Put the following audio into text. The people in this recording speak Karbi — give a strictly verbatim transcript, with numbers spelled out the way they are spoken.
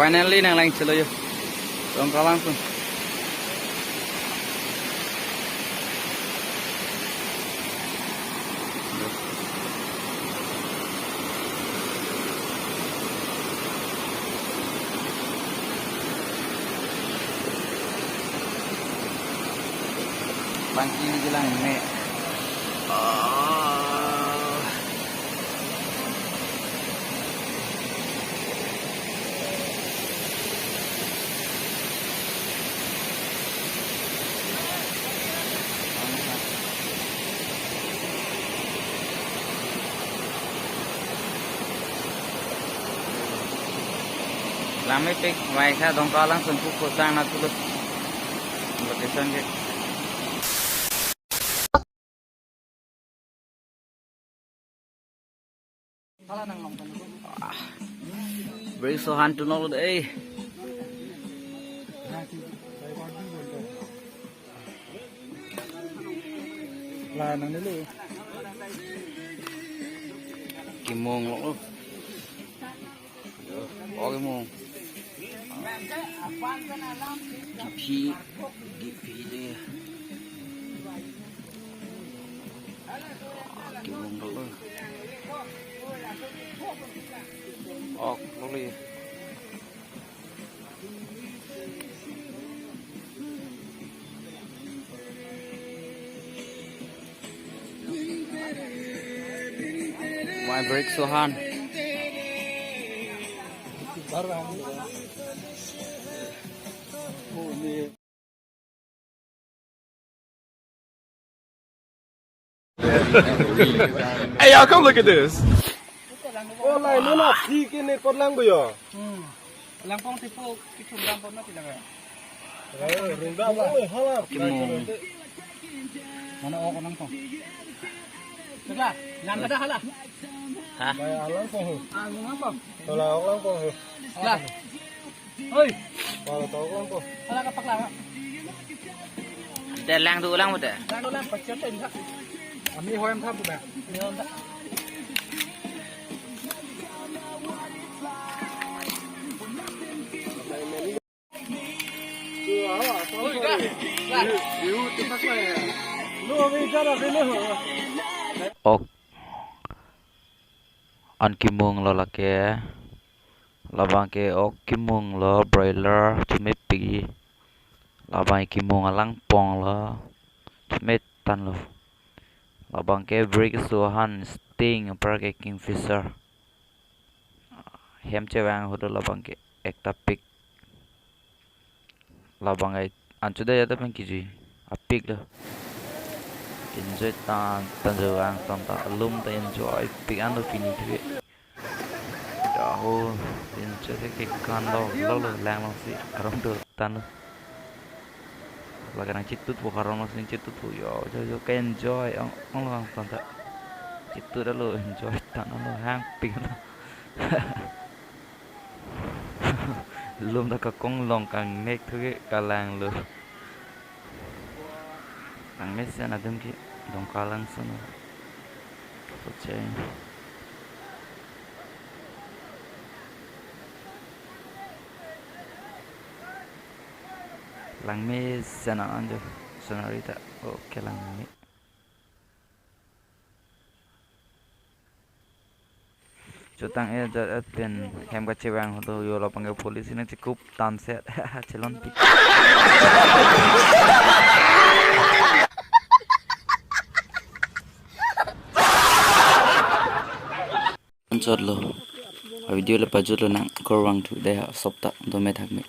Finally nanglang chelo yo. Dongka Langsun. Bangki ni jelang me. Ah. Lang mepik, mai kha Dongka Langsun pu kosang na tulo. Location ke. Brake so-han tu nolo dei. La nang dulu. Kimung lo. Oh, kimung. Giphi, giphi de. Kimung dolo. Ok, loli. Mai brake so-han. Hey, y'all, come look at this. Oh, lai, nuna, phi ke ne kot lang ko yo. Hmm. Langpong tipu, kithum langpong na tilang ya. Rai, ringda mo, hala. Kimung. Mana ok langpong. Coba, lang ada hala. Hah? Mai langpong. Ah, langpong. Hala, ok langpong. Lah. Oi. Hala, to ok langpong. Hala kapak lah. Te lang du lang mo te. Lang du lang, pachet te bisa. Ami hoyam thap tu ba. Ami hoyam thap. Ok. An kimung lo lake. Labang ke ok kimung lo, broiler chumepik. Labang kimung alangpong lo. Chumetan lo. Labang ke brake so-han, Sting, apar ke Kingfisher. Hem chevang ahut lo labang ke ekta pik. Labang ai anchot ya ta pen kejui apik lo. Enjoy tan tan jo ang tan ta alum ta enjoy pik an lo pini thu. Daho enjoy ke kan lo lo lo lang lo si arong do tan lo. Lake nang chitut po karong lo si chitut po yo jo jo ke enjoy ong ong lo ang tan ta. Chitut lo enjoy tan lo hang pik lo. Lum ta kakong long kangnek thu ke kalang lo. Langmesen atum ke Dongka Langsun. Soche. Langmesen anjo scenery ta. Ok langme. Chotang-e jat-et pen hem kachevang ahut lo yo labang ke police nangchekup tanset chelon pi. Anchot lo. A video le pajut lonang, korvangthu dei ha sopta dome thakme.